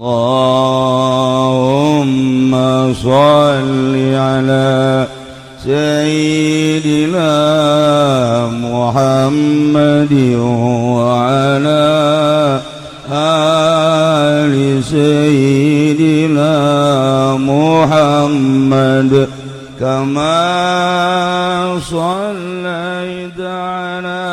اللهم صل على سيدنا محمد وعلى آل سيدنا محمد كما صليت على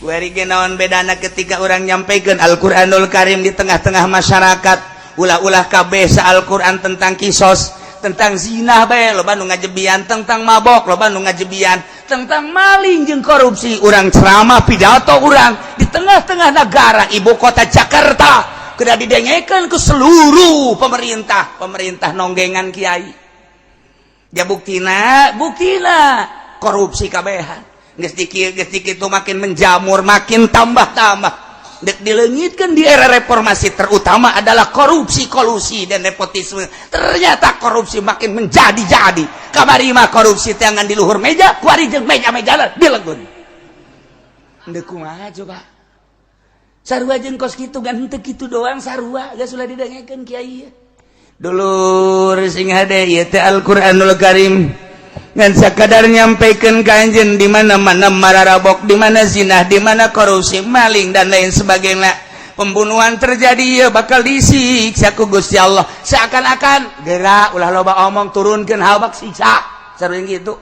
Kuari ge naon bedana ketika urang nyampaikan Al-Qur'anul Karim di tengah-tengah masyarakat? Ulah-ulah kabeh sa Al-Qur'an tentang kisos, tentang zina bae loba nu ngajebian, tentang mabok loba nu ngajebian, tentang maling jeung korupsi. Urang ceramah, pidato urang di tengah-tengah negara, ibu kota Jakarta, kudu didengekeun ke seluruh pemerintah. Pemerintah nonggengan kiai. Ya buktina, buktina korupsi kabehan geus dikit, geus dikit itu makin menjamur, makin tambah-tambah. Dek dileungitkeun di era reformasi, terutama adalah korupsi, kolusi, dan nepotisme. Ternyata korupsi makin menjadi-jadi. Kamari mah korupsi tangan di luhur meja, kuari jeung meja-meja dilegun. Deuk kumaha coba? Sarua jeung kos kitu kan, henteu kitu doang, sarua geus ulah didengekeun kiai. Dulur sing hade, ieu teh Al-Qur'anul Karim ngan sakadar nyampaikan ka anjeun di mana-mana mararabok, di mana zina, di mana korupsi, maling, dan lain sebagainya, pembunuhan terjadi, ya bakal disiksa ku Gusti Allah. Seakan-akan gerak, ulah loba omong, turunkeun habak siksa, sering gitu.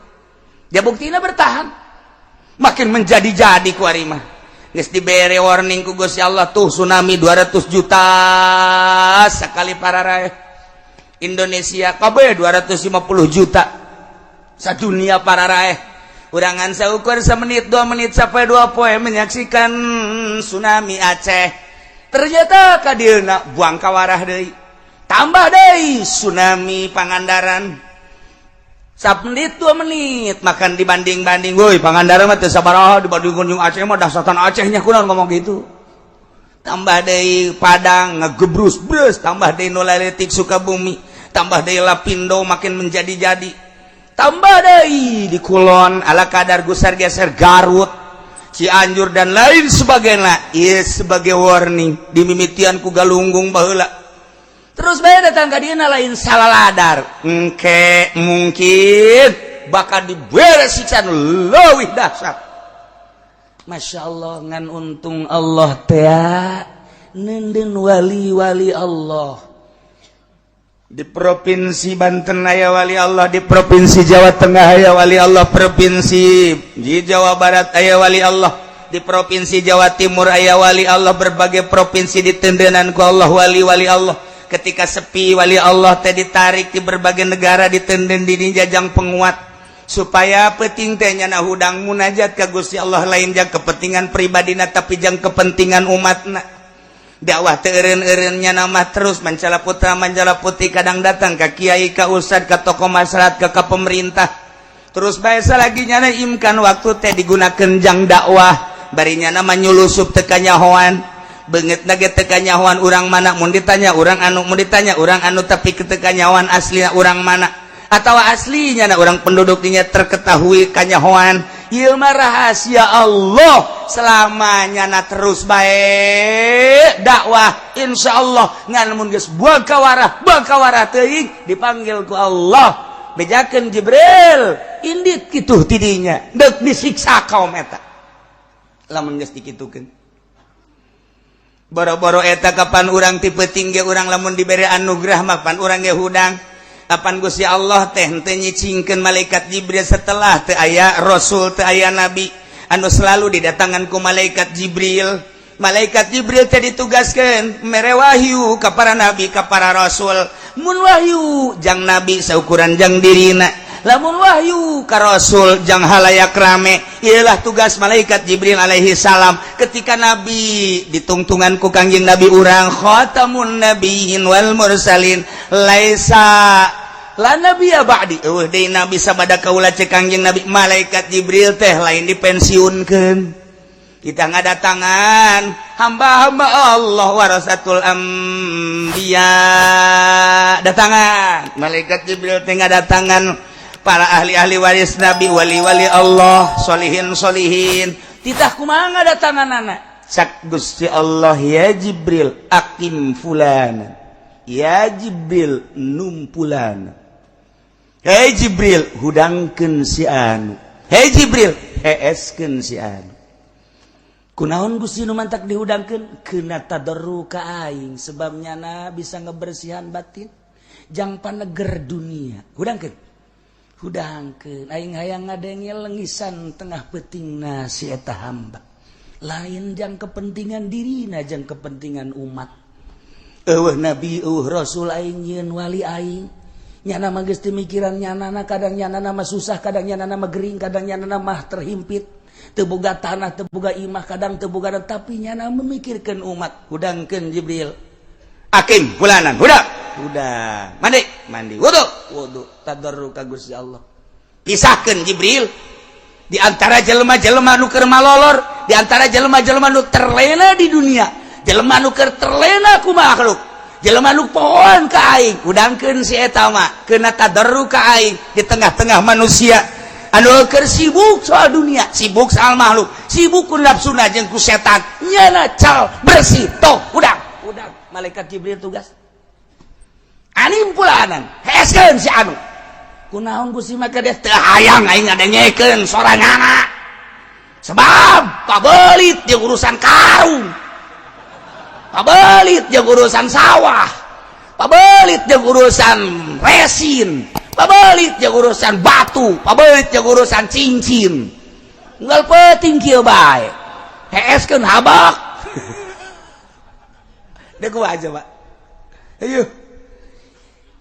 Ya buktina bertahan, makin menjadi-jadi. Ku mah geus dibere warning ku Gusti Allah tuh, tsunami 200 juta sekali pararaeh. Indonesia kabeh 250 juta, sadunia pararaeh. Urangan saukur semenit, 2 menit sampai 2 poe menyaksikan tsunami Aceh. Ternyata kadieuna buang kawarah deui, tambah deui tsunami Pangandaran. Menit 2 menit makan dibanding-banding, woi, Pangandaran mah teu sabaraha dibanding jeung Aceh mah, dahsatan Acehnya kunaon ngomong gitu. Tambah deui Padang ngegebrus brus, tambah deui nu laletik Sukabumi, tambah deui Lapindo makin menjadi-jadi, tambah deui di Kulon ala kadar gusar geser Garut, Cianjur, dan lain sebagainya. Ieu sebagai warning dimimitian ku Galunggung baheula. Terus bae datang ka dieuna lain salah ladar, engke mungkin bakal dibere siksa nu leuwih dahsyat. Masya Allah, ngan untung Allah teh neundeun wali-wali Allah. Di Provinsi Banten aya wali Allah, di Provinsi Jawa Tengah aya wali Allah, Provinsi di Jawa Barat aya wali Allah, di Provinsi Jawa Timur aya wali Allah, berbagai provinsi diteundenan ku Allah wali-wali Allah. Ketika sepi, wali Allah teh ditarik di berbagai negara, diteundeun di jajang penguat supaya penting teh nyana hudang munajat ka Gusti Allah, lain jang kepentingan pribadina, tapi jang kepentingan umatna. Dakwah teu eureun-eureunnya nama terus mancala putra, mancala putih, kadang datang ke kiai, ka ustad, ka tokoh masyarakat, ke pemerintah. Terus bahasa lagi nyana imkan waktu teh digunakan jang dakwah, bari nyana nyulusup teu kanyahoan, beungeut ge teu kanyahoan urang mana. Mun ditanya urang anu, mun ditanya urang anu, tapi teu kanyahoan asli urang mana atau aslinya na orang penduduknya terketahui kanyahoan. Ieu mah rahasia Allah selamanya. Na terus baik dakwah, insya Allah. Ngan mun geus buang kawarah, buang kawarah teuing, dipanggil ku Allah, bejakeun Jibril, indit kitu tidinya deuk disiksa kaum eta. Lamun geus dikitukeun boro-boro eta, kapan urang tipe tinggi urang lamun diberi anugerah mah pan urang ge hudang. Kapan Gusti Allah teh henteu nyicingkeun malaikat Jibril setelah teu aya rasul, teu aya nabi anu selalu didatangan ku malaikat Jibril. Malaikat Jibril teh ditugaskeun mere wahyu ka para nabi, ka para rasul. Mun wahyu jang nabi, saukuran jang dirina. Lamun wahyu ka rasul, jang halayak rame. Ialah tugas malaikat Jibril alaihi salam. Ketika nabi ditungtungan ku Kangjeng Nabi urang, khatamun nabiyyin wal mursalin, laisa la nabiyya ba'di, eueuh deui nabi sabada kaula, cek Kangjeng Nabi, malaikat Jibril teh lain dipensiunkeun. Kita ngadatangan hamba-hamba Allah, warasatul anbiya, datangan malaikat Jibril teh ngadatangan para ahli-ahli waris nabi, wali-wali Allah, solihin solihin. Titah kumaha ngadatangan anak? Cak Gusti Allah, ya Jibril, aqim fulana. Ya Jibril, numpulan. Hei Jibril, hudangkeun si anu. Hei Jibril, heeskeun si anu. Kunaon Gusti nu mantak dihudangkeun? Keuna tadarru ka aing, sebab nyana bisa ngebersihan batin jang paneger dunia. Hudangkeun, hudangkeun, aing hayang ngadenge lengisan tengah peutingna si eta hamba, lain jang kepentingan dirina, jang kepentingan umat. Euweuh nabi, euweuh rasul, aing nyieun wali aing. Nyana mah geus teu mikiran nyanana. Kadang nyana mah susah, kadang nyana mah gering, kadang nyana mah terhimpit, teu boga tanah, teu boga imah, kadang teu boga, tapi nyana memikirkan umat. Hudangkeun Jibril, akim fulanan, hudang, hudang, mandi, mandi, wudu, wudu, tadarru ka Gusti Allah. Pisahkeun Jibril di antara jelema-jelema nu keur malolor, di antara jelema-jelema nu terlena di dunia, jelema nu keur terlena ku makhluk, jelema nu pohoan ka aing. Hudangkeun si eta mah, keuna tadarru ka aing di tengah-tengah manusia anu keur sibuk soal dunia, sibuk soal makhluk, sibuk ku nafsuna jeung ku setan. Nyana cal bersih toh. Hudang, hudang. Malaikat Jibril tugas anim fulanan, heeskeun si anu. Kunaon Gusti maka dia? Teu hayang aing ngadengekeun soranganna, sebab pabelit jeung urusan karung, pabelit jeung urusan sawah, pabelit jeung urusan resin, pabelit jeung urusan batu, pabelit jeung urusan cincin. Unggal peuting kieu bae, heeskeun habak. Dek kumaha coba? Ayo.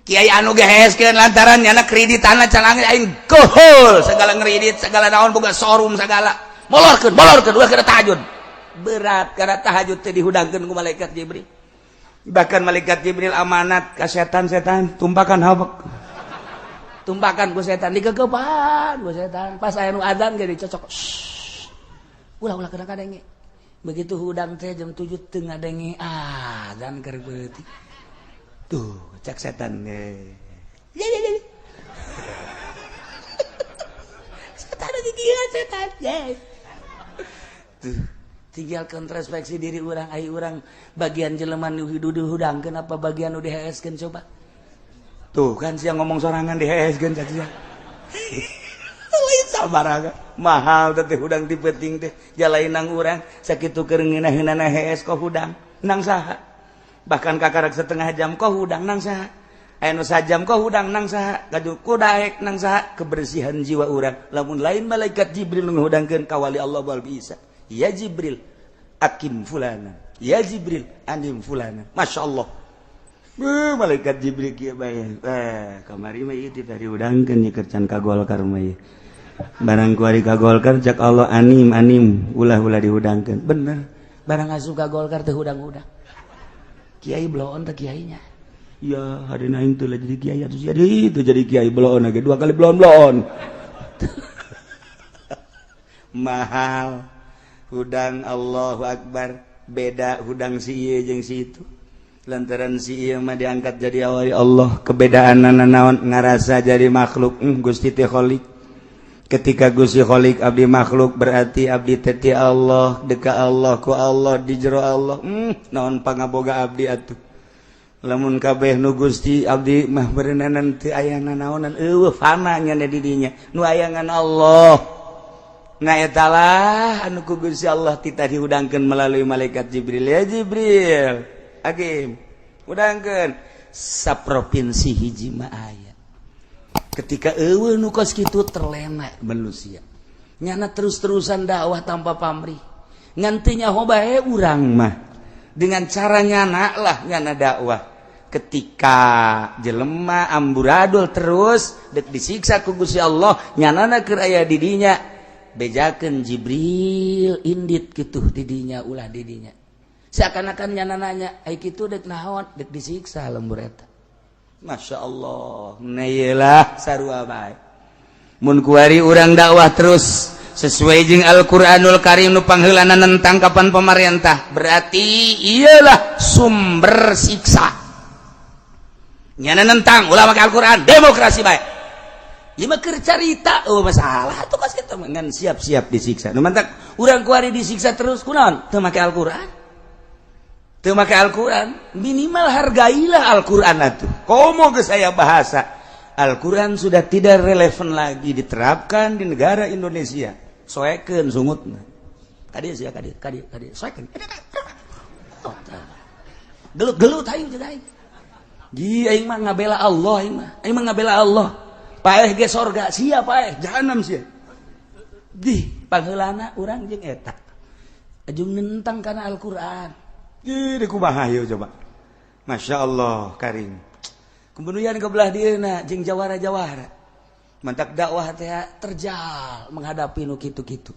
Kiai anu geheeskeun lantaran nyana kredit tanah can aing kohol segala, ngredit segala, naon, boga showroom segala, molorkeun, molorkeun, ulah kena tahajud. Berat karena tahajud teh dihudangkeun ku malaikat Jibril. Bahkan malaikat Jibril amanat ka setan, setan tumpakan habek, tumpakan ku setan, digegepan ku setan. Pas aya nu adzan ge dicocok, ulah, ulah kena kadenge. Begitu hudang teh jam 7 teu ngadenge adzan keur peuting tuh, cek setan, ya ya ya, setan di dia, setan yes. Tuh tinggal introspeksi diri orang. Ai urang bagian jelema nu dihudangkeun apa bagian nu diheeskeun coba? Tuh kan siang ngomong sorangan, diheeskeun cak sia. Lain sabar, mahal teh hudang ti peuting teh jalain nang urang sakitu keur ngeunah-ngeunahna hees kok hudang nang saha? Bahkan kakarak setengah jam kok hudang nang saha? Aya nu sajam kok hudang nang saha? Gaduh kudaek nang saha? Kebersihan jiwa urang, lamun lain malaikat Jibril nu ngahudangkeun, kawali Allah bal bisa. Ya Jibril, akim fulana. Ya Jibril, anim fulana. Masya Allah. Beuh, malaikat Jibril kieu bae. Eh, kamari mah ieu teh dihudangkeun nya keur can ka Golkar mah ieu. Barang kuari ka Golkar, cak Allah, anim, anim, ulah, ulah dihudangkeun. Bener. Barang asup ka Golkar teh hudang-hudang. Kiai bloon teh kiainya. Ya, hari aing teh lah jadi kiai atuh, jadi itu jadi kiai bloon lagi dua kali bloon-bloon. Mahal hudang, Allahu Akbar. Beda hudang si ieu jeung si itu, lantaran si ieu mah diangkat jadi wali Allah. Kebedaan naon? Ngarasa jadi makhluk. Gusti teh Khalik. Ketika Gusti Khalik, abdi makhluk, berarti abdi teh ti Allah, deka Allah, ku Allah, di jero Allah. Naon pangaboga abdi atuh lamun kabeh nu Gusti? Abdi mah berenanan teu aya nanaonan, eueuh, fana nya di dinya, nu aya ngan Allah. Nah, eta lah anu ku Gusti Allah tita dihudangkeun melalui malaikat Jibril. Ya Jibril, Agim, hudangkeun saprovinsi hiji mah aya. Ketika eueuh nu kos kitu, terlena manusia. Nyana terus-terusan dakwah tanpa pamrih, ngan teu nyaho bae urang mah dengan cara nyana lah, nyana dakwah. Ketika jelema amburadul terus, dek disiksa ku Gusti Allah. Nyanana keur aya di dinya, bejakeun Jibril, indit kitu didinya, ulah didinya. Seakan-akan nyana nanya, ai kitu dek naon? Dek disiksa lembur eta. Masya Allah. Nah, iyalah, sarua bae mun kuari urang dakwah terus sesuai jeung Al-Qur'anul Karim nu pangheulana nentang kapan pemerintah, berarti iyalah sumber siksa. Nyana nentang, ulah make Al-Qur'an, demokrasi bae. Ieu mah keur carita, oh masalah tuh kos kitu ngan siap-siap disiksa. Nu mantak urang kuari disiksa terus kunaon? Teu make Al-Qur'an. Teu make Al-Qur'an, minimal hargailah Al-Qur'an atuh. Komo geus aya bahasa Al-Qur'an sudah tidak relevan lagi diterapkan di negara Indonesia. Soekeun sungutna. Kadieu sia, kadieu, kadieu, kadieu. Soekeun. Oh, gelut-gelut aing jeung aing. Ji, aing mah ngabela Allah aing mah. Aing mah ngabela Allah. Paeh ge sorga, sia paeh jahanam sia. Di pangheulana urang jeung eta. Ajung nentang kana Al-Qur'an. Ih, kumaha ieu coba. Masya Allah, karing. Kemudian ke belah dieuna jeung jawara-jawara. Mantak dakwah teh terjal menghadapi nu kitu-kitu.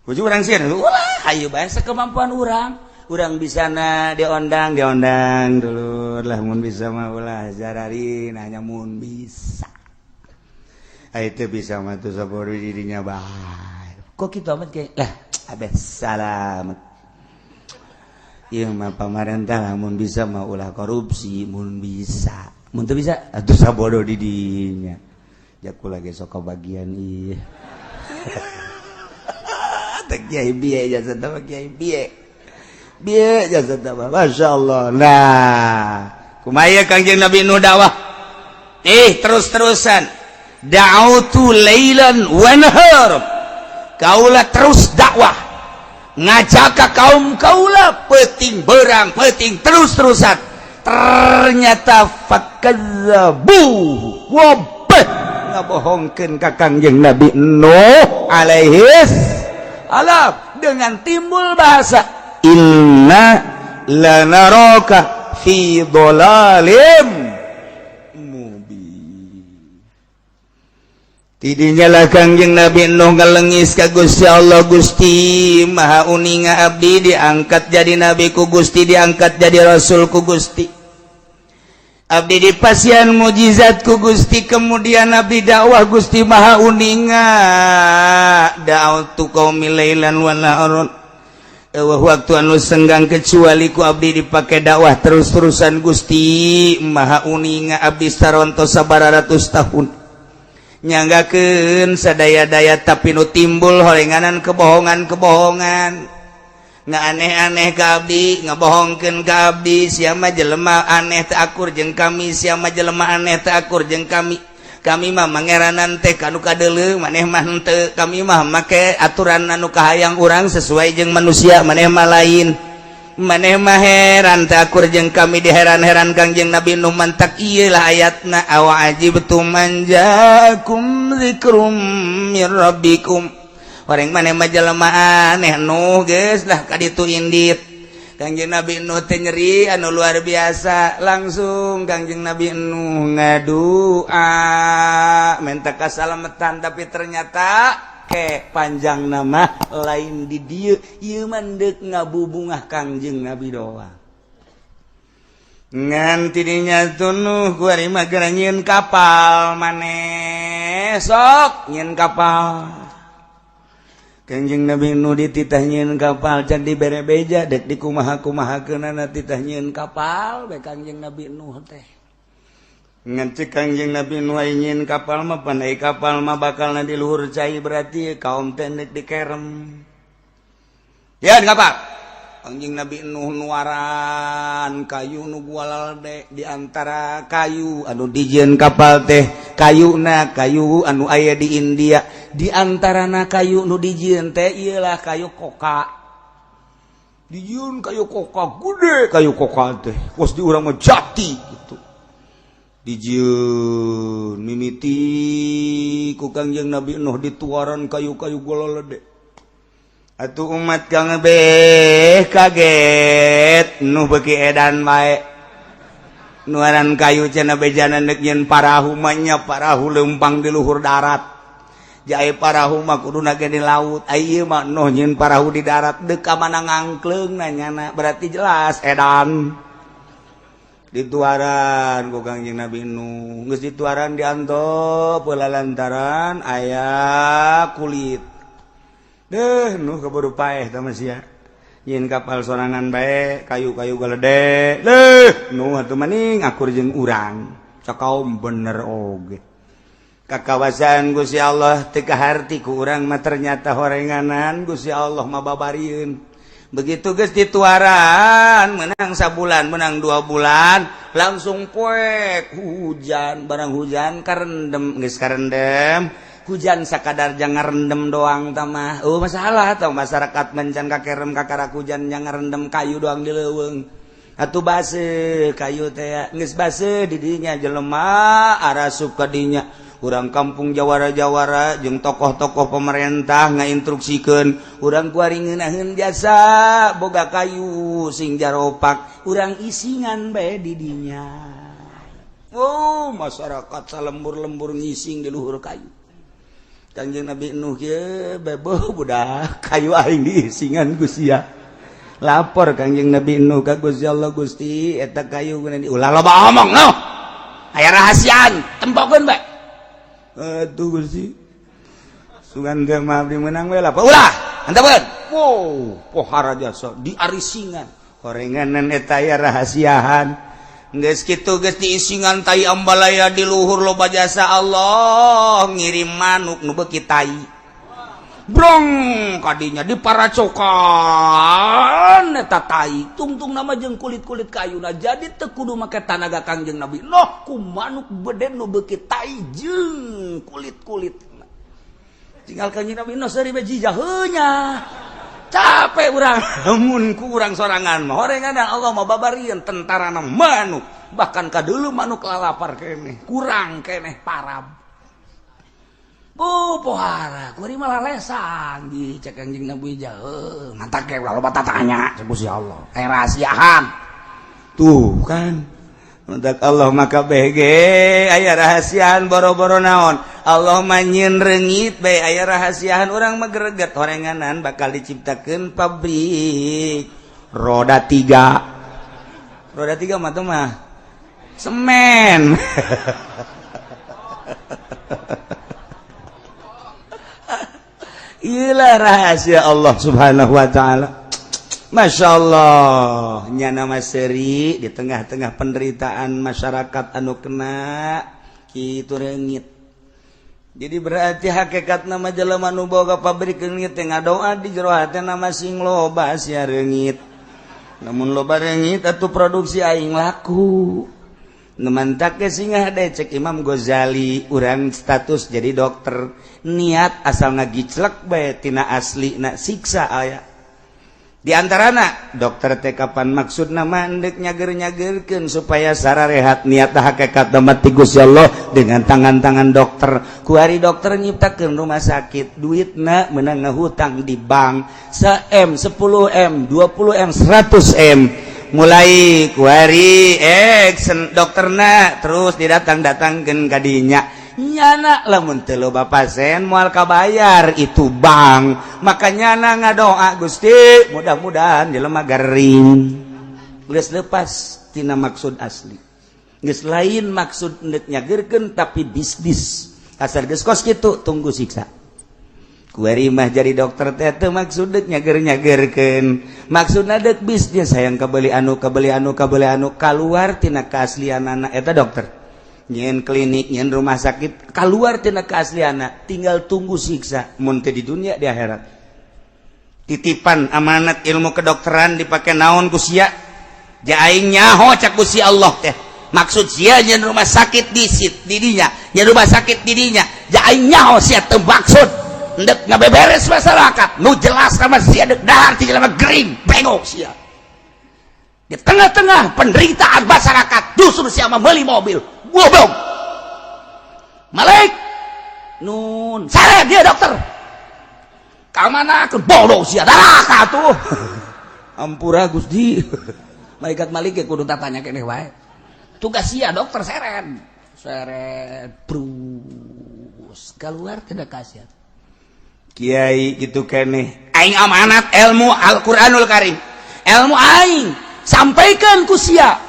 Ujung urang sieun, ulah hayu bae sekemampuan urang. Urang bisa na diondang, diondang dulur lah, mun bisa mah ulah jarari nanya mun bisa. Ai teu bisa mah tuh sabodo dirinya bae. Kok kitu amat kayak lah, abes salamet. Ieu mah pamarentah lamun bisa mah ulah korupsi, mun bisa. Mun teu bisa atuh sabodo di dinya. Jaku lagi sok bagian ieu. Teh kiai bieu jasa teh kiai bieu. Bieu jasa teh, Masya Allah. Nah, kumaha Kangjeng Nabi Nuh dakwah? Eh, terus-terusan. Da'autu lailan wa nahar. Kaula terus dakwah. Ngajak ka kaum kaula peuting berang, peuting terus-terusan. Ternyata fakadzabu, wabeh ngabohongkeun ka Kangjeng Nabi Nuh alaihis salam dengan timbul bahasa inna lanaraka fi dhalalim mubin. Tidinya lah Kangjeng Nabi Nuh ngalengis ka Gusti Allah, "Gusti Maha uninga, abdi diangkat jadi nabi ku Gusti, diangkat jadi rasul ku Gusti, abdi dipasihan mujizat ku Gusti, kemudian abdi dakwah. Gusti Maha uninga, da'autu qaumi lailan wa naharon, euweuh waktu anu senggang kecuali ku abdi dipake dakwah terus-terusan. Gusti Maha uninga, abdi saronto sabaraha ratus tahun nyanggakeun sadaya-daya, tapi nu timbul horenganan kebohongan-kebohongan, nggak aneh-aneh ka abdi, ngabohongkeun ka abdi. Sia mah jelema aneh, teu akur jeung kami. Sia mah jelema aneh, teu akur jeung kami. Kami mah mangeranan teh kanu kadeuleu, maneh mah henteu. Kami mah make aturan anu kahayang urang sesuai jeung manusia, maneh mah lain. Maneh mah heran, teu akur jeung kami." Diheran-heran Kangjeng Nabi Nuh. Mantak ieu lah ayatna, awa ajibtum an jaakum dzikrum mir rabbikum. Horeng maneh mah jelema aneh, Nuh. Geus lah kaditu indit. Kangjeng Nabi Nuh teh nyeri anu luar biasa. Langsung Kangjeng Nabi Nuh ngadua minta kasalamatan, tapi ternyata ke panjang nama lain di dieu ieu mah deuk ngabubungah Kangjeng Nabi doang. Ngan tidinya tunuh kuari mah geura nyieun kapal. Maneh sok nyieun kapal. Kangjeng Nabi Nuh dititah nyieun kapal, can dibere beja dek dikumaha-kumahakeunana. Titah nyieun kapal bae Kangjeng Nabi Nuh teh. Ngan cek Kangjeng Nabi Nuh, nyieun kapal mah pandai, kapal mah bakalna di luhur cai, berarti kaum teh dek dikerem. Ya, kapal Kangjeng Nabi Nuh nuaran kayu nu gualalde. Di antara kayu anu dijieun kapal teh kayuna kayu anu aya di India. Di antarana kayu nu dijieun teh iyalah kayu koka. Dijieun kayu koka gede, kayu koka teh kos di urang mah jati gitu. Dijieun mimiti ku Kangjeng Nabi Nuh dituaran kayu-kayu gualalde. Atuh umat kang beh kaget, Nuh beuki edan bae nuaran kayu. Cenah bejana deuk nyieun parahu mah nya, parahu leumpang di luhur darat. Jae parahu mah kuduna ge di laut, ieu mah Nuh nyieun parahu di darat. Deuk ka mana ngangkleung nanyana? Berarti jelas edan. Dituaran ku Kangjeng Nabi Nuh, geus dituaran diantop heula lantaran aya kulit deh. Nuh keburu paeh tah sia, nyieun kapal sorangan bae, kayu-kayu galede deh. Nuh atuh maning akur jeung urang cakaum bener oge kakawasan Gusti Allah teu kaharti ku urang mah. Ternyata horenganan Gusti Allah mah babarieun. Begitu geus dituaran, menang sabulan, menang 2 bulan, langsung poek hujan. Barang hujan karendem, geus karendem hujan sakadar jangan rendem doang tamah. Oh, masalah atau masyarakat mencan kakerem kakarak hujan yang rendem kayu doang di leuweung atuh base kayu teh. Geus base didinya jelema arasup ka dinya. Urang kampung jawara-jawara jeung tokoh-tokoh pemerintah ngainstruksikeun urang kuari ngeunaheun jasa boga kayu sing jaropak, urang isingan bae di dinya. Oh, masyarakat salembur-lembur ngising di luhur kayu. Kangjeng Nabi Nuh ye bebo budak kayu aing diisingan ku sia. Lapor Kangjeng Nabi Nuh ka Gusti Allah, "Gusti, eta kayu ulah loba omong, no aya rahasiaan, tempokeun bae." Aduh Gusti, sugan teh mah abdi menang we lah. Ulah hantapeun. Wow, pohara jasa diarisingan horenganan eta aya rahasiahan. Geus kitu, geus diisingan tai ambalaya di luhur loba jasa, Allah ngirim manuk nu beuki tai brong kadinya diparacokan eta tai tungtung nama jeung kulit-kulit kayuna. Jadi teu kudu make tanaga Kangjeng Nabi Noh, ku manuk beden nu beuki tai jeung kulit-kulit. Tinggal Kangjeng Nabi Noh seuri bae jijaheunya, capek urang mun ku urang sorangan mah. Horengan Allah mau babarian tentarana manuk, bahkan kadulu manuk lalapar keneh, kurang keneh parab. Oh, pohara kuari malah lesan di cek Kangjeng Nabi jauh mantak ge ulah loba tatanya cek Gusti Allah aya rahasiaan tuh kan. Mantak Allah maka BG aya rahasiaan boro-boro naon, Allah mah nyieun reungit bae aya rahasiaan, urang mah greget horenganan bakal diciptakeun pabrik roda tiga. Roda tiga mah tuh mah semen. Inilah rahasia Allah Subhanahu wa ta'ala. Masya Allah, nyana seri di tengah-tengah penderitaan masyarakat anu kena kitu reungit. Jadi berarti hakikat nama jelema nu boga pabrik reungit teh ngadoa di jero hatena sing loba sia reungit. Namun loba reungit atuh produksi aing laku. Nemantak ke singah deh cek Imam Ghazali, urang status jadi dokter niat asal ngagiclek bae tina asli na siksa aya di antarana dokter teh kapan maksud nama endek nyager-nyagerkeun supaya sararehat niat hakikat mati Gusti Allah dengan tangan-tangan dokter. Kuari dokter nyiptakeun rumah sakit, duitna menang ngahutang di bank se M, 10 M, 20 M, 100 M. Mulai kuari dokterna terus didatang-datangkeun kadinya nyana lamun teu loba pasien moal kabayar itu bank. Maka nyana ngadoa, "Gusti, mudah-mudahan jelema garing." Geus lepas tina maksud asli, geus lain maksud endek nyagerkeun tapi bisnis. Asal geus kos kitu, tunggu siksa. Kuari mah jadi dokter teh teu maksud dek nyager-nyagerkeun, maksudna dek bisnis, hayang kabeli anu, kabeli anu, kabeli anu. Kaluar tina keaslianana eta dokter nyieun klinik, nyieun rumah sakit, keluar tina keaslianana, tinggal tunggu siksa mun teu di dunia di akhirat. Titipan amanat ilmu kedokteran dipake naon ku sia? Ja aing nyaho cak Gusti Allah teh maksud sia nyieun rumah sakit di sit di dinya, nyieun rumah sakit di dinya. Ja aing nyaho sia teu maksud endek ngabeberes masyarakat, nu jelas sama sia dek dahar ti jelema gering bengok sia. Di tengah-tengah penderitaan masyarakat justru sia membeli mobil. Goblok Malik nun sare dia dokter ka mana ke bodoh sia darah tuh. Ampura Gusti, malaikat malik ge kudu tatanya keneh wae. Tugas sia dokter seren seren brus keluar tidak kasihan. Kiai gitu keneh aing amanat ilmu Al-Qur'anul Karim, ilmu aing sampaikan ku sia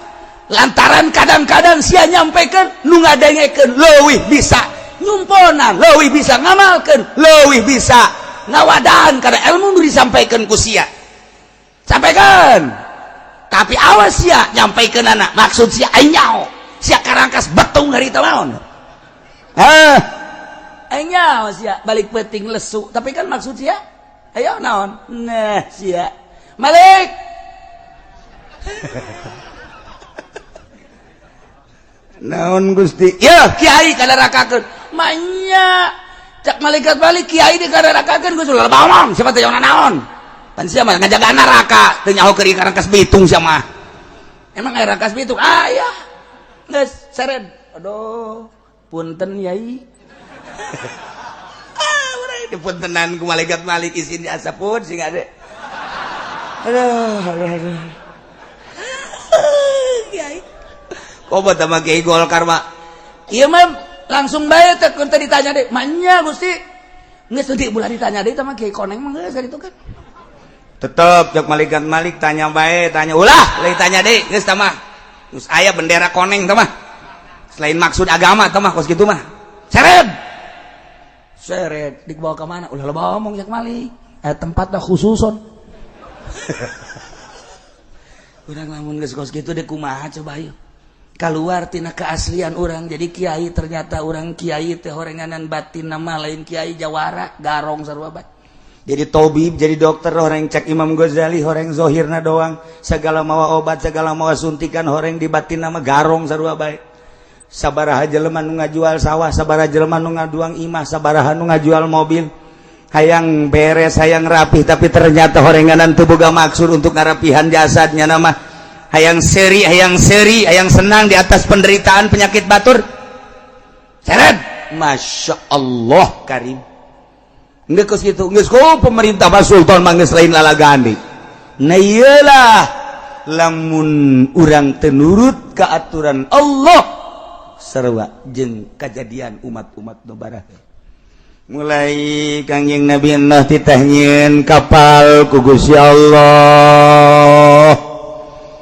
lantaran kadang-kadang sia nyampaikan nu ngadengekeun leuwih bisa nyumponan, leuwih bisa ngamalkeun, leuwih bisa ngawadahan karena ilmu nu disampaikan ku sia. Sampaikan, tapi awas sia nyampaikan anak maksud sia aing nyaho sia karangkas betung harita naon. Hah, aing nyaho sia balik peting lesu, tapi kan maksud sia ayo naon. Nah, sia Malik. Naon Gusti? Ya, kiai kadarakakeun. Manya cak malaikat balik kiai dikararakakeun Gusti ulah bawang siapa teh naon? Pan sia mah ngajaga neraka teu nyaho keur rangkas bitung sia mah. Emang aya rangkas bitung? Ah ya. Geus seret. Aduh, punten yai. Ah, urang dipuntenan ku malaikat Malik isin diasapun sing ade. Aduh, aduh, aduh. Kiai. Kobat sama Kiai Golkar mah. Ieu mah langsung bae teh kun teh ditanya deui. Manya Gusti. Geus teu ulah ditanya deui sama Kiai Koneng mah geus itu kan. Tetep cek malaikat Malik tanya bae, tanya ulah, lain tanya deui geus tah mah. Geus aya bendera koneng tah mah. Selain maksud agama tah mah kos kitu mah. Seret. Seret dibawa ke mana? Ulah loba omong cek Malik. Tempat dah khususon. Urang lamun geus kos kitu deh kumaha coba yuk. Keluar tina keaslian orang jadi kiai, ternyata orang kiai teh horenganan batin nama lain kiai jawara garong sarua bae. Jadi tobib, jadi dokter orang cek Imam Ghazali horeng zohirna doang, segala mawa obat, segala mawa suntikan, horeng di batin nama garong sarua bae. Sabaraha jelema nu ngajual sawah, sabaraha jelema nu ngaduang imah, sabaraha nu ngajual mobil, hayang beres, hayang rapih, tapi ternyata horenganan teu boga maksud untuk ngarapihan jasadnya nama. Hayang seri, hayang seri, hayang senang di atas penderitaan penyakit batur. Seret, Masya Allah Karim. Nggak kos gitu, nggak kok pemerintah Pak Sultan mah geus lain lalagani. Nah iyalah, lamun urang tenurut ke aturan Allah, sarua jeung kajadian umat-umat nu barahe. Mulai Kangjeng Nabi Nuh titah nyieun kapal ku Gusti Allah.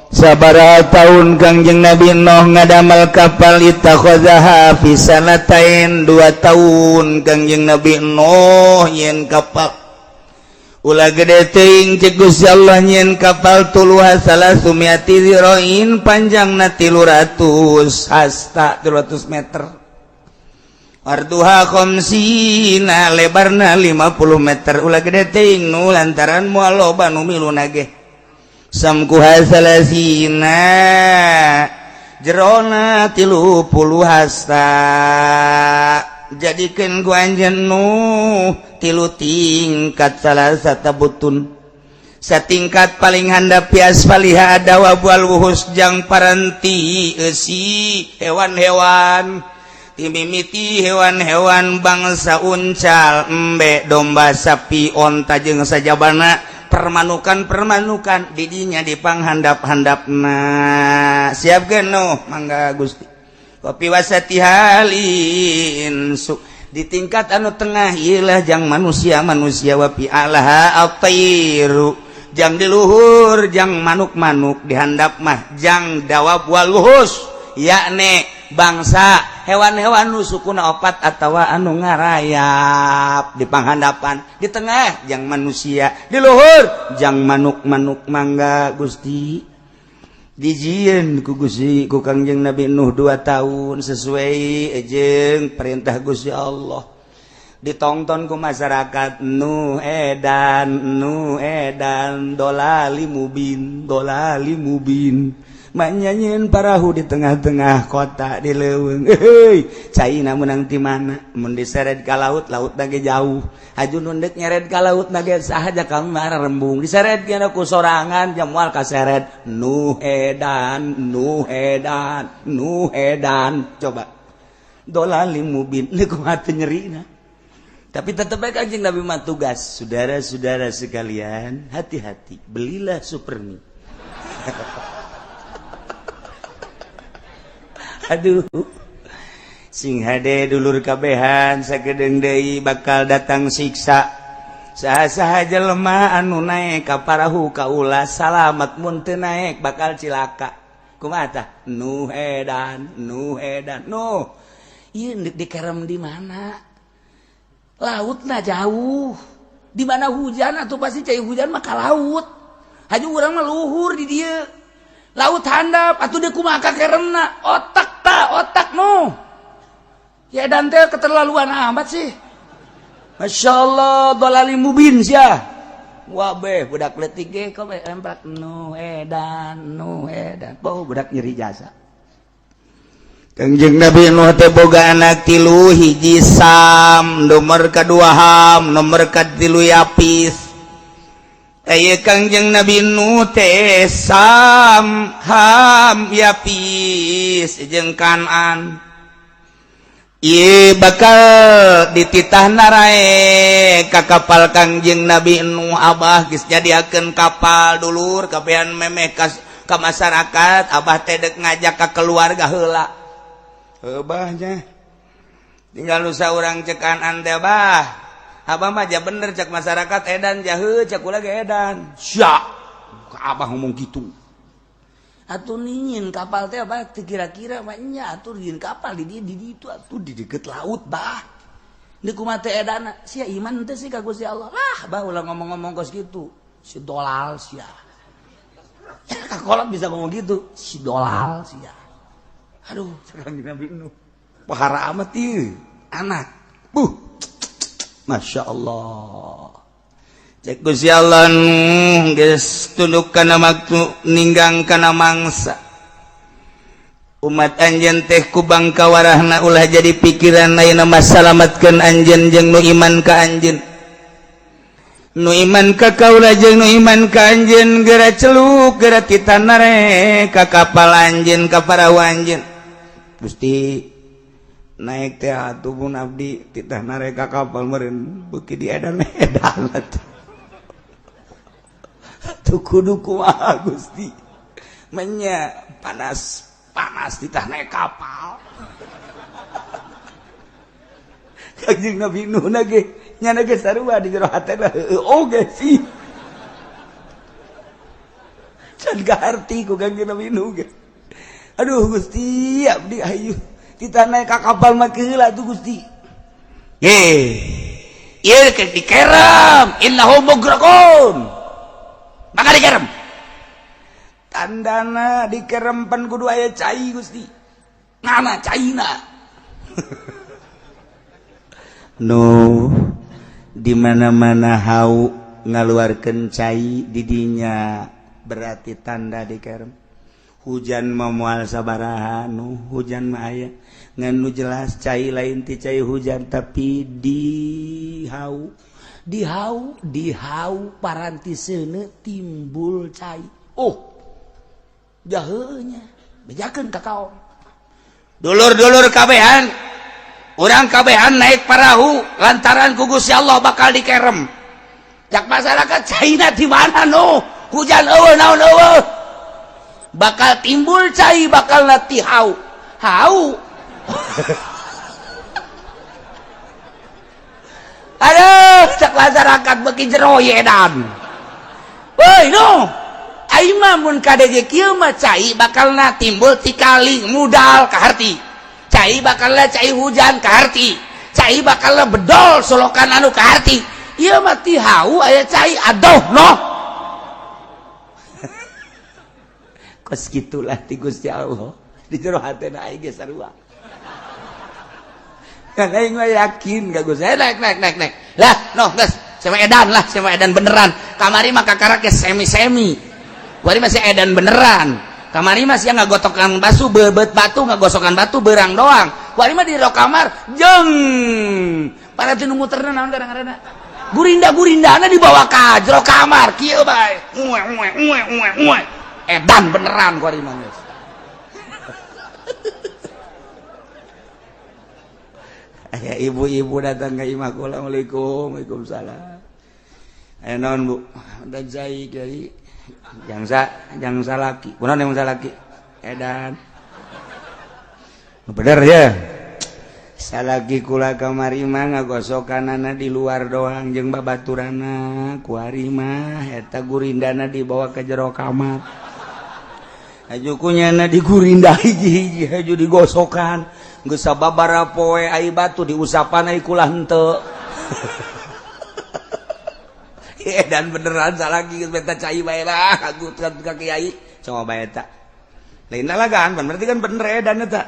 Sabaraha tahun Kangjeng Nabi Nuh ngadamel kapal? Ittakhadhaha fi sanatain, 2 tahun Kangjeng Nabi Nuh nyieun kapal. Ulah gede teuing cek Gusti Allah, nyieun kapal tuluha salasumiati dzira'in, panjangna 300 hasta, 300 meter, arduha khamsina, lebarna 50 meter. Ulah gede teuing nu lantaran moal loba nu milu nage. Samkuha salasina, jerona 30 hasta. Jadikeun ku anjeun Nuh tilu tingkat, salasata butun, satingkat paling handap fi asfaliha dawab wal wuhus, jang paranti eusi hewan-hewan, timimiti hewan-hewan bangsa uncal, embe, domba, sapi, onta jeung sajabana permanukan-permanukan didinya di panghandap-handapna. Siap Nuh? Mangga Gusti. Wa fi wasatihal insu, di tingkat anu tengah ilah jang manusia-manusia. Wa fi a'laha at-tairu, jang di luhur jang manuk-manuk, dihandap mah jang dawab wal wuhus, yakni bangsa hewan-hewan nu sukuna opat atawa anu ngarayap di panghandapan, di tengah jang manusia, di luhur jang manuk-manuk. Mangga Gusti. Dijieun ku Gusti, ku Kangjeng Nabi Nuh 2 tahun sesuai jeung perintah Gusti Allah. Ditonton ku masyarakat, "Nu edan, nu edan, dolali mubin, dolali mubin." Nyanyiin parahu di tengah-tengah kota di leuweung. Heuy, caina menang ti mana? Mun diseret ka laut, laut ge jauh. Haju nu deuk nyeret ka laut ge sahaja kamar rembung. Diseret kana ku sorangan jam moal kaseret. Nu edan, nu edan, nu edan. Coba. Dolali mubin nu kumaha teu nyerina. Tapi tetep bae Kanjeng Nabi mah tugas. Saudara-saudara sekalian, hati-hati, belilah Supermi. Aduh, sing hade dulur kabehan, sakedeung deui bakal datang siksa. Saha-saha jelema anu naek ka parahu kaula salamat, mun teu naek bakal cilaka. Kumaha tah? Nu edan, nu edan, nu ieu dikerem di mana? Lautna jauh. Di mana hujan atau pasti cai hujan mah ka laut. Haju urang mah luhur di dieu, laut handap atuh, dia kumaha kakeremna? Otak ta otak nu ya dan teh keterlaluan amat sih. Masya Allah, dolali mubin sia. Wabeh budak leutik ge kowe lemprak nu edan nu edan. Bau budak nyeri jasa. Kangjeng Nabi Nuh teh boga anak tilu, hiji Sam, nomor kadua Ham, nomor katilu Yapis. Aya Kangjeng Nabi Nuh teh Sam, Ham, Yapis jeung Kanan. Ieu bakal dititah narae ka kapal Kangjeng Nabi Nuh. Abah geus nyadiakeun kapal dulur kabehan memeh ka masyarakat, abah teh dek ngajak ka keluarga heula. Heuh bah nya. Tinggal nu saurang cek Kanan teh, bah. Abah mah ja bener cek masyarakat edan jaheu cek kula ge edan. Sia. Abah ngomong gitu. Atuh ningin kapal teh abah teu kira-kira mah nya atuh nyieun kapal di dieu di ditu atuh di deket laut bah. Deuk kumaha teh edana? Sia iman teh sih ka Gusti Allah. Ah bah ulah ngomong-ngomong kos kitu. Si dolal sia. Kakolot bisa ngomong gitu. Si dolal sia. Aduh, sekarang Nabi Nuh. Pahara amat ieu anak. Buh. Masya Allah. Cek Gusti Allah Nuh geus tunduk kana waktu ninggang kana mangsa. Umat anjeun teh ku bangka warahna ulah jadi pikiran ayeuna mah salametkeun anjeun jeung nu iman ka anjeun. Nu iman ka kaula jeung nu iman ka anjeun geura celuk geura titah narek ka kapal anjeun ka parahu anjeun. Gusti naik teh atuh pun abdi titah narek ka kapal meureun beuki diedan edan atuh. Tuh kudu kumaha Gusti. Menya panas panas titah naik kapal. Kangjeng Nabi Nuh ge nyana ge sarua di jero hatena heueuh oge sih. Can kaharti ku Kangjeng Nabi Nuh ge. Aduh Gusti abdi hayu titah naik ka kapal mah heula tuh Gusti. Ye. Ieu ke dikerem innahum mugraqun. Maka dikerem. Tandana dikerempan kudu aya cai Gusti. Ngana caina. Nu di mana-mana hau ngaluarkeun cai didinya berarti tanda dikerem. Hujan mah moal sabaraha nu hujan mah aya ngan nu jelas cai lain ti cai hujan tapi di hau di hau di hau paranti seuneu timbul cai. Oh jaheunya bejakeun ka kaon. Dulur-dulur kabehan urang kabehan naik parahu lantaran ku Gusti Allah bakal dikerem. Cak masyarakat caina di mana nu hujan eueuh naon eueuh bakal timbul cai bakal nati hau hau. Aduh cak masyarakat beuki jero ye edan. Woi nu aing mah mun kadege kieu mah cai bakal na timbul ti kali mudal kaharti. Cai bakal na cai hujan kaharti. Cai bakal na bedol solokan anu kaharti. Ieu mah ti hau aya cai aduh noh. Kos gitulah ti Gusti Allah. Di jero hatena aing ge sarua. Kan aing mah yakin ka Gusti. Naik naik naik naik. Lah noh geus sama edan lah, sama edan beneran. Kamari mah kakarak ge semi-semi. Kuari masih edan beneran. Kamari mah sia ngagotokan basu beubet batu ngagosokan batu berang doang. Kuari mah di jero kamar jeung para teu nu muterna naon kadang-kadang. Gurinda-gurindana dibawa ka jero kamar kieu bae. Uwe uwe uwe uwe uwe. Edan beneran kuari mah geus. Aya ibu-ibu datang ka imah kula, Assalamualaikum, waalaikumsalam. Aya naon Bu? Dan cai kiai. Jangsa laki. Kunaon yang salaki? Edan. Bener ya. Salaki kula kamari mah ngagosokanana di luar doang jeung babaturana. Kuari mah eta gurindana dibawa ke jero kamar. Haju kunyana digurinda hiji-hiji haju digosokan. Geus sababaraha poe ai batu diusapan ai kula henteu. Dan beneran salaki geus beta cai bae lah aku ka kiai coba bae eta. Lain lalagan berarti kan bener edan eta.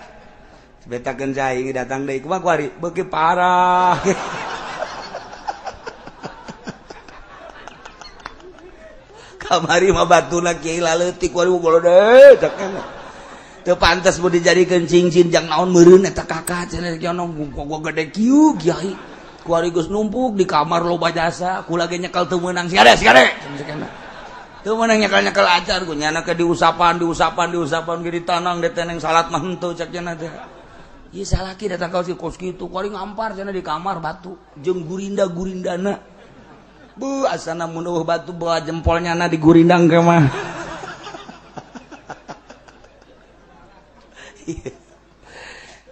Betakeun cai datang deui kumaha kuari beuki parah. Kamari mah batuna kiai laleutik, waduh, golode cak teu pantes mun dijadikeun cincin. Jang naon meureun eta kakak cenah jono gua gede kieu kiai kuari geus numpuk di kamar loba jasa. Kula ge nyekel teu meunang, sia sia teu meunang nyekel-nyekel acar ku nyana ke diusapan, diusapan, diusapan ge ditanang deteneng salat mah henteu cak cenah teh. Ieu salaki datang ka si kos kitu kuari ngampar cenah di kamar batu jeung gurinda gurindana. Bu asana mun eueuh batu bawa jempolnya na di gurindang ke mah.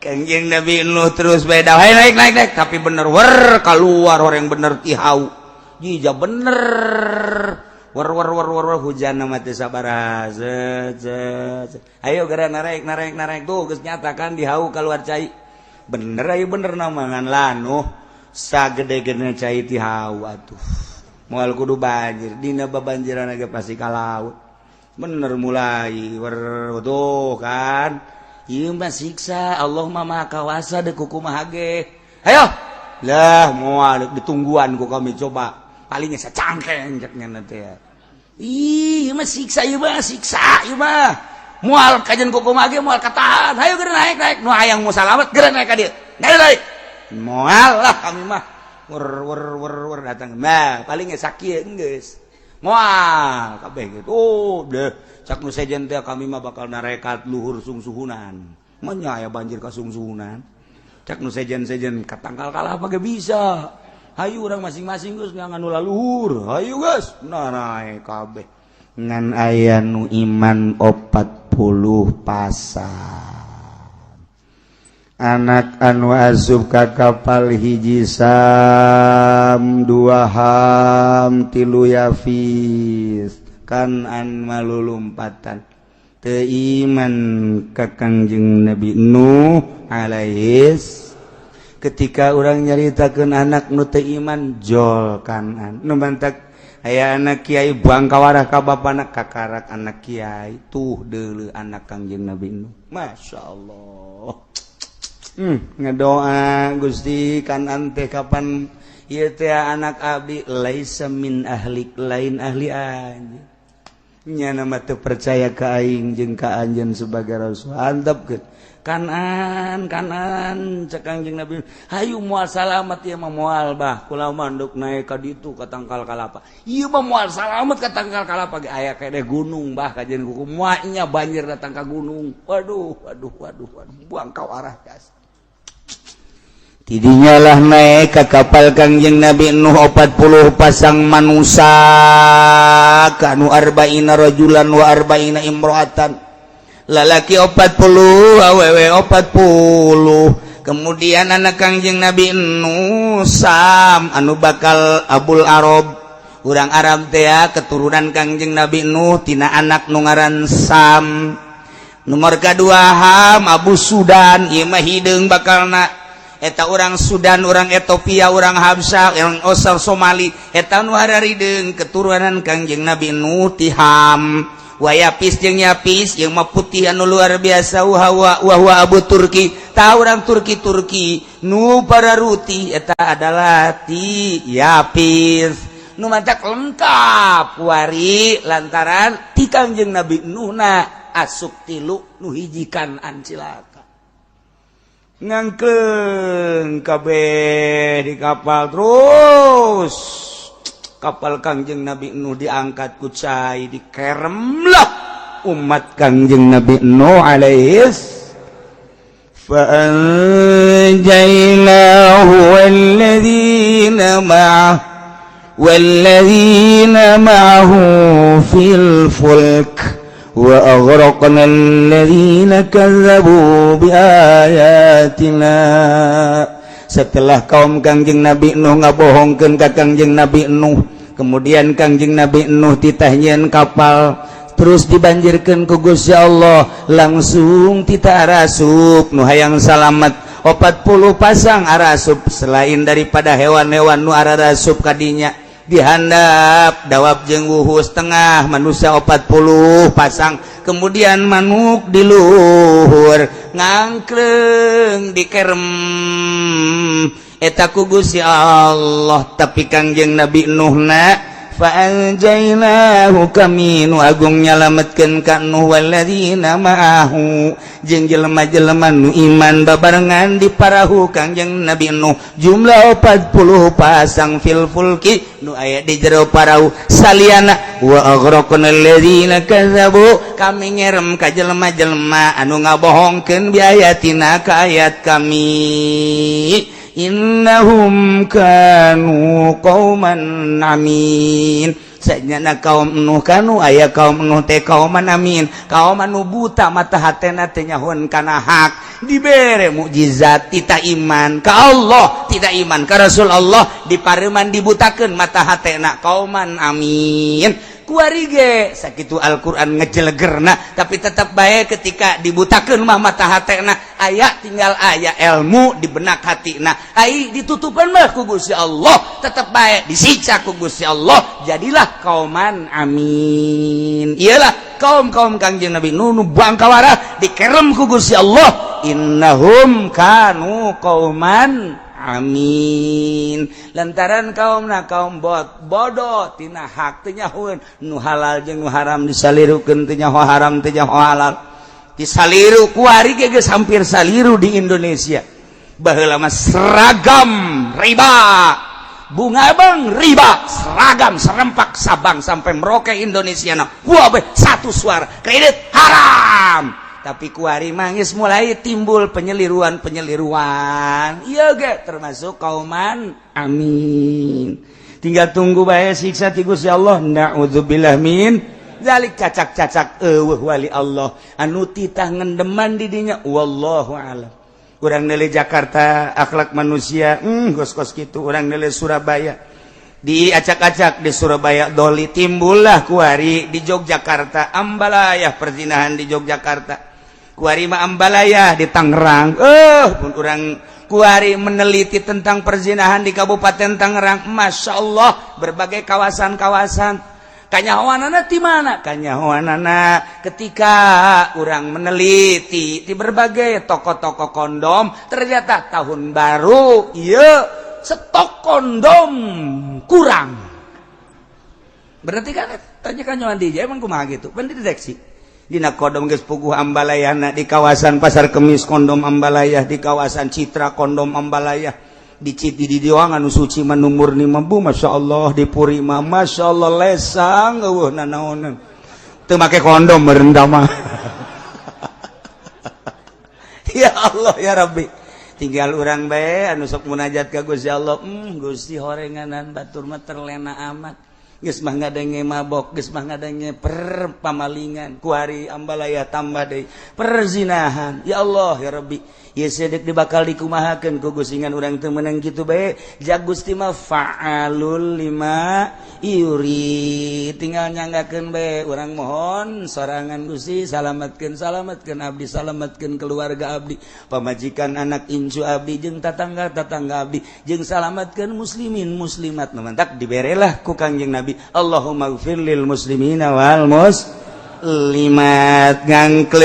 Kangjeng Nabi Nuh terus beda, hey, naik, naik, naik, tapi bener wer keluar orang bener tihau jija bener wer wer wer wer wer hujan mah teu sabaraha zet zet. Ayo geura narik, narik, narik. Tuh geus nyatakan dihau keluar cai bener. Ayo bener nama ngan lanuh sagede-gede cai tihau atuh moal kudu banjir dina babanjiran ge pasti ka laut. Bener mulai wer tuh kan. Ieu mah siksa Allah mah maha kawasa deuk kumaha ge. Ayo lah moal ditungguan ku kami, coba palingnya sacangkeng cek nya teh. Ih, ieu mah siksa, ieu mah siksa, ieu mah moal kajian ku kumaha ge moal katahan. Ayo geura naik, naik. Nu hayang mau salamet geura naik ka dieu, naik, naik. Moal lah kami mah. Wer wer wer wer datang nah palingnya sakieu geus moal kabeh gitu. Oh deh cak nu sejen teh kami mah bakal narekat luhur sungsuhunan menya aya banjir ka sungsuhunan. Cak nu sejen-sejen ka tangkal kalapa ge bisa. Hayu urang masing-masing geus ngan nu luhur, hayu geus nah naek kabeh ngan aya nu iman 40 pasang. Anak anu asup ka kapal hiji Sam, dua Ham, tilu Yafis. Kanan malulumpatan teu iman ka Kangjeng Nabi Nuh alaihis. Ketika orang nyaritakeun anak nu teu iman jol kanan nu mantak aya anak kiai buang kawarah ka bapana kakarak anak kiai tuh deuleu anak Kangjeng Nabi Nuh. Masya Allah. Ngedoa Gusti kanan teh kapan ieu teh anak abdi laisa min ahlik, lain ahli anjeun nya mah teu percaya ka aing jeung ka anjeun sebagai rasul. Antepkeun kanan kanan cek Kangjeng Nabi, hayu moal salamet ieu mah moal bah kula mah nduk naik ka ditu ka tangkal kalapa ieu mah moal salamet ka tangkal kalapa ge aya kene gunung bah kajian kuku moalnya banjir datang ka gunung. Waduh, waduh, waduh, waduh, buang kau arah gas. Tidinya lah naik ke kapal Kangjeng Nabi Nuh 40 pasang manusia kanu arba'ina rajulan wa arba'ina imro'atan, lalaki 40, awewe 40. Kemudian anak Kangjeng Nabi Nuh Sam anu bakal Abul Arab, urang Arab teh keturunan Kangjeng Nabi Nuh tina anak nu ngaran Sam. Nomor kedua Ham Abu Sudan, ieu mah hideung bakalna eta orang Sudan, orang Ethiopia, orang Habsah, orang Osar Somali eta nu hararideung keturunan Kangjeng Nabi Nuh ti Ham. Wa Yapis jeung Yapis yang mah putih anu luar biasa wa wa Abu Turki ta orang Turki Turki nu para ruti eta adalah ti Yapis nu mantak lengkap wari lantaran ti Kangjeng Nabi Nuhna asup tilu nu hiji Kanan cilaka. Ngangkeng kabeh di kapal terus kapal Kangjeng Nabi Nuh diangkat ku cai dikeremlah umat Kangjeng Nabi Nuh alaihis. فأنجيناه والذين معه في الفلك وأغرقنا الذين كذبوا بآياتنا. Setelah kaum Kangjeng Nabi Nuh ngabohongkeun ka Kangjeng Nabi Nuh, kemudian Kangjeng Nabi Nuh titah nyieun kapal terus dibanjirkan ku Gusti Allah langsung tita arasup nu hayang salamet 40 pasang arasup. Selain daripada hewan-hewan nu arasup kadinya dihandap dawab jeung wuhus tengah manusia 40 pasang, kemudian manuk di luhur ngangkleng dikerem eta ku Gusti Allah. Tapi Kangjeng Nabi Nuhna Fa anjainahu, kami nu agung nyalametkeun ka Nuh, walladzina ma'ahu, jeung jelema-jelema nu iman babarengan di parahu Kangjeng Nabi Nuh, jumlah 40 pasang, fil fulki, nu aya di jero parahu saliana. Wa aghraqna alladzina kadzabu, kami ngerem ka jelema-jelema anu ngabohongkeun, biayatina, ka ayat kami. Innahum kanu qauman amin. Sanyana kaum Nuh, kanu aya kaum Nuh teh kauman amin, kaum anu buta mata hatena, teu nyahoan kana hak. Dibere mukjizat tidak iman ka Allah, tidak iman ka Rasul Allah, dipareuman, dibutakeun mata hatena, kauman amin. Kuari ge sakitu Al-Qur'an ngejelegerna, tapi tetap baik ketika dibutakeun mah mata hatena aya, tinggal aya ilmu di benak hatina, ai ditutupan mah ku Gusti Allah tetap baik disiksa ku Gusti Allah. Jadilah kauman amin. Iyalah kaum-kaum Kangjeng Nabi Nuh nu bangkawara dikerem ku Gusti Allah, innahum kanu qauman amin, lantaran kaum na kaum bot bodoh tina hak, teu nyahoeun nu halal jeung nu haram, disalirukeun, teu nyaho haram, teu nyaho halal, disaliru. Kuari ge geus hampir saliru di Indonesia. Baheula mah seragam riba, bunga bang riba, seragam serempak Sabang sampai Merauke Indonesia na wah satu suara, kredit haram. Tapi kuari mangis mulai timbul penyeliruan penyeliruan. Iya ge termasuk kauman amin, tinggal tunggu bae siksa ti Gusti Allah. Naudzubillah min zalik. Cacak-cacak eueuh wali Allah anu titah ngendeman di dinya, wallahu alam. Urang nilai Jakarta, akhlak manusia kos-kos kitu. Urang nilai Surabaya, diacak-acak di Surabaya doli, timbullah kuari di Yogyakarta ambalayah perzinahan, di Yogyakarta kuari mah ambalayah, di Tangerang pun urang kuari meneliti tentang perzinahan di Kabupaten Tangerang. Masya Allah, berbagai kawasan-kawasan. Kanyahoanana di mana? Kanyahoanana ketika orang meneliti di berbagai toko-toko kondom, ternyata tahun baru iya stok kondom kurang. Berarti kan tanya kanyahoan di emang kumaha gitu kan dideteksi. Dina kondom geus puguh ambalayana, di kawasan Pasar Kemis kondom ambalayah, di kawasan Citra kondom ambalayah, di Citi di Diwang anu suci mah murni mah, Masya Allah, di Puri mah Masya Allah lesang, eueuh nanaonan, teu make kondom merendam mah. Ya Allah ya Rabbi, tinggal urang bae anu sok munajat ka Gusti Allah. Gusti, horenganan batur mah terlena amat, geus mah ngadenge mabok, geus mah ngadenge perpamalingan, kuari ambalaya tambah deui perzinahan. Ya Allah ya Rabbi, ieu sedek dibakal dikumahakeun ku Gusti, ngan urang teu meunang kitu bae. Ja Gusti mah fa'alul lima yuri, tinggal nyanggakeun bae. Urang mohon sorangan, Gusti, salamatkeun, salamatkeun abdi, salamatkeun keluarga abdi, pamajikan, anak incu abdi, jeung tatangga tatangga abdi, jeung salamatkeun muslimin muslimat. Nu mantak diberelah ku Kangjeng Nabi, Allahumma gfir lil muslimina wal muslimat. Ngangkleng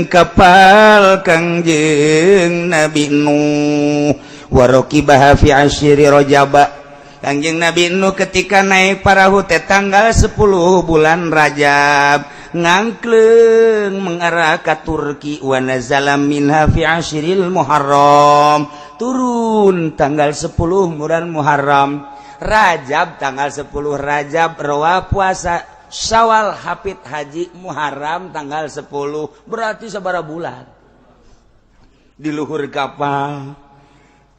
kapal Kangjeng Nabi Nuh, warokibaha fi asyiri Rajaba. Kangjeng Nabi Nuh ketika naik parahu teh tanggal 10 bulan Rajab, ngangkleng mengarah ke Turki. Wa nazala minha fi asyril Muharram, turun tanggal 10 bulan Muharram, Rajab, tanggal 10 Rajab, rawa puasa Syawal, hapit haji, Muharram tanggal 10, berarti sabara bulan di luhur kapal,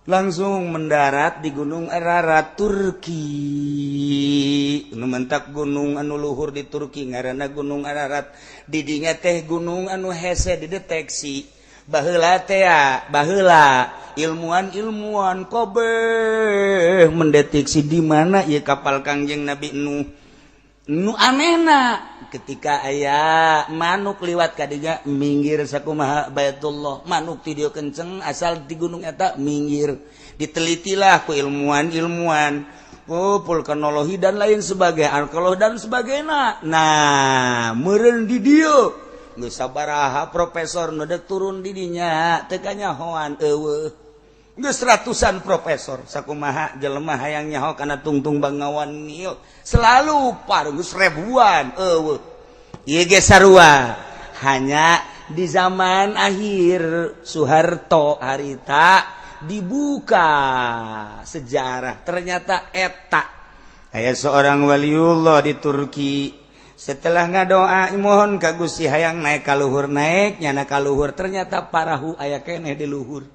langsung mendarat di Gunung Ararat, Turki. Nu mentak gunung anu luhur di Turki ngaranna Gunung Ararat. Didinya teh gunung anu hese dideteksi. Baheula teh, baheula ilmuwan-ilmuwan kabeh mendeteksi di mana ya kapal Kangjeng Nabi Nuh. Nu anehna, ketika aya manuk liwat kadinya minggir sakumaha Baitullah, manuk ti dieu kenceng, asal di gunung eta minggir. Ditelitilah ku ilmuwan-ilmuwan, oh, vulkanologi dan lain sebagainya, arkeologi dan sebagainya. Nah, meureun di dieu geus sabaraha profesor nu turun di dinya teu kanyahoan, eueuh. Geus ratusan profesor, sakumaha jelema hayang nyaho kana tungtung Bengawan Nil, selalu par geus ribuan eueuh. Ieu ge sarua, hanya di zaman akhir Soeharto harita dibuka sejarah, ternyata eta aya seorang waliullah di Turki. Setelah ngadoa mohon ka Gusti hayang naik ka luhur, naik nyana ka luhur, ternyata parahu aya keneh di luhur.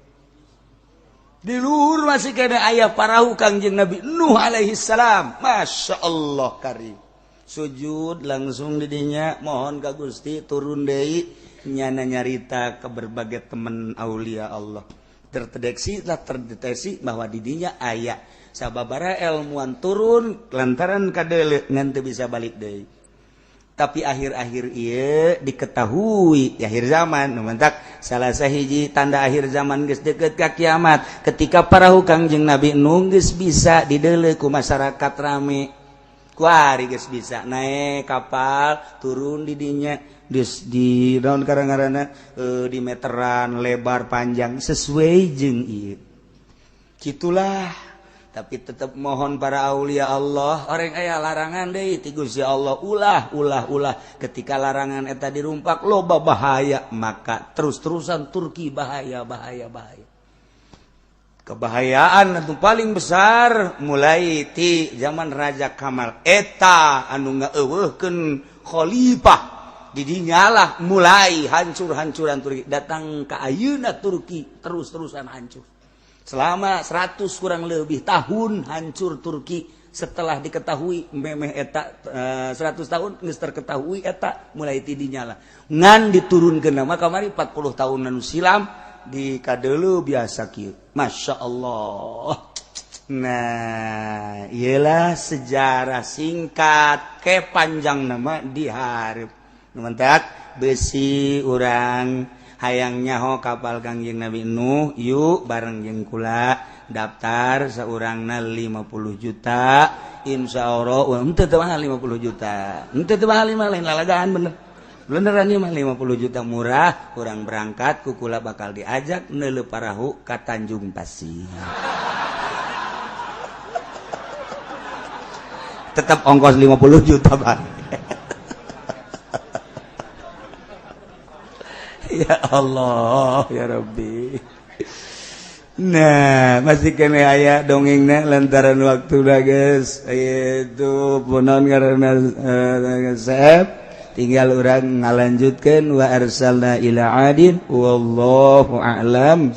Di luhur masih kena aya parahu Kangjeng Nabi Nuh alaihi salam. Masya Allah karim, sujud langsung didinya mohon ka Gusti turun deui. Nyana nyarita ke berbagai teman aulia Allah, terdeteksi lah, terdeteksi bahwa didinya aya sababara ilmuwan turun lantaran kadele ngan teu bisa balik deui. Tapi akhir-akhir ieu diketahui di akhir zaman nu mantak salah sahiji tanda akhir zaman geus deket ka kiamat, ketika parahu Kangjeng Nabi Nuh geus bisa dideuleu ku masyarakat rame, kuari geus bisa naik kapal turun di dinya, di daun karang-karana di meteran lebar panjang sesuai jeung ieu gitulah. Tapi tetap mohon para aulia Allah, orang aya larangan deui ti Gusti Allah, ulah ulah ulah. Ketika larangan eta dirumpak, loba bahaya, maka terus-terusan Turki bahaya bahaya bahaya. Kebahayaan itu paling besar mulai ti zaman Raja Kamal eta anu ngaeuweuhkeun khalifah. Didinyalah mulai hancur-hancuran Turki datang ke ayeuna. Turki terus-terusan hancur selama 100 kurang lebih tahun hancur Turki. Setelah diketahui memeh eta 100 tahun geus terketahui eta mulai tidinya lah ngan diturunkeun nama kamari 40 tahun anu silam di kadeuleu biasa kieu. Masya Allah. Nah, iyalah sejarah singkat ke panjang nama diharap mantak besi urang hayang nyaho kapal Kangjeng Nabi Nuh. Yuk bareng jeung kula daftar seorangna 50 juta. Insya Allah ente teu mahal, 50 juta ente teu mahal lima lain lalagaan, bener beneran ieu mah 50 juta murah. Urang berangkat ku kula, bakal diajak neuleu parahu ka Tanjung Pasir. Tetap ongkos 50 juta, Bang. Ya Allah ya Rabbi. Nah, masih kena aya dongengna lantaran waktu dah guys itu punon karena sep tinggal urang ngalanjutkeun wa arsalna ila adin. Wallahu a'lam.